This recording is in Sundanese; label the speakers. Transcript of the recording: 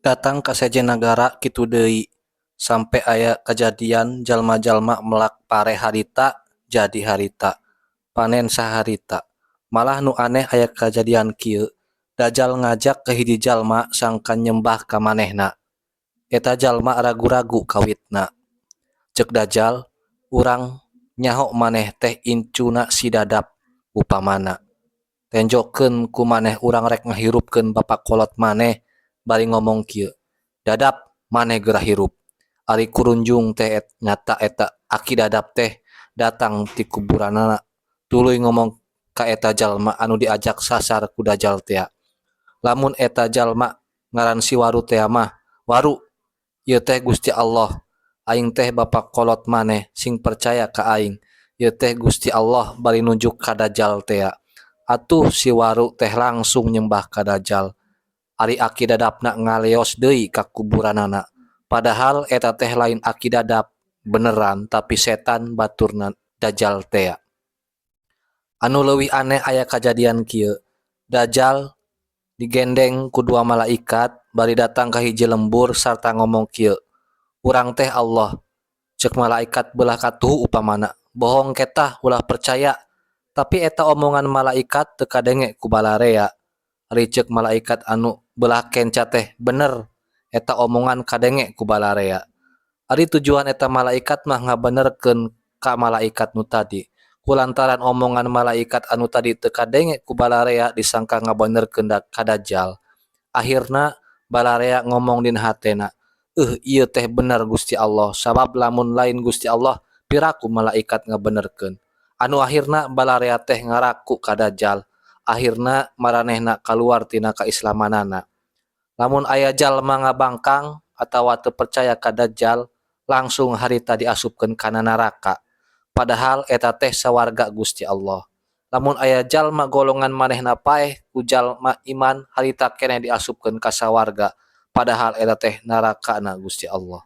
Speaker 1: Datang ka sejen nagara kitu deui. Sampe aya kajadian jalma-jalma melak pare harita jadi harita, panen saharita. Malah nu aneh aya kajadian kieu, Dajjal ngajak ka hiji jalma sangkan nyembah ka manehna. Eta jalma ragu-ragu kawitna. Ceuk Dajjal, "Urang nyaho maneh teh incuna si Dadap upamana. Tenjokeun ku maneh urang rek ngahirupkeun bapa kolot maneh," bari ngomong kieu, "Dadap, maneh geura hirup." Ari kurunjung teh nyata eta Aki Dadap teh datang ti kuburanana tuluy ngomong ka eta jalma anu diajak sasar ku Dajjal tea. Lamun eta jalma ngaran si Waru tea mah, "Waru, ieu teh Gusti Allah, aing teh bapa kolot maneh, sing percaya ka aing. Ieu teh Gusti Allah," bari nunjuk ka Dajjal tea. Atuh si Waru teh langsung nyembah ka Dajjal. Ari Aki Dadapna ngaleos deui ka kuburanana. Padahal eta teh lain Aki Dadap beneran, tapi setan baturna Dajjal tea. Anu leuwih aneh aya kajadian kieu. Dajjal digendeng ku dua malaikat bari datang ka hiji lembur sarta ngomong kieu, "Urang teh Allah." Ceuk malaikat beulah katuhu upamana, "Bohong ketah, ulah percaya." Tapi eta omongan malaikat teu kadenge ku balarea. Ari ceuk malaikat anu beulah kenca teh, "Bener," eta omongan kadenge ku balarea. Ari tujuan eta malaikat mah ngabenerkeun ka malaikat nu tadi. Kulantaran omongan malaikat anu tadi teu kadenge ku balarea, disangka ngabenerkeun ka Dajjal. Akhirna balarea ngomong dina hatena, "Euh, ieu teh bener Gusti Allah, sabab lamun lain Gusti Allah piraku malaikat ngabenerkeun." Anu akhirna balarea teh ngaraku ka Dajjal. Akhirna maranehna kaluar tina kaislamanana. Lamun aya jalma ngabangkang atawa teu percaya ka Dajjal, langsung harita diasupkeun kana naraka. Padahal eta teh sawarga Gusti Allah. Lamun aya jalma golongan manehna paeh ku jalma iman, harita keneh diasupkeun ka sawarga. Padahal eta teh narakana Gusti Allah.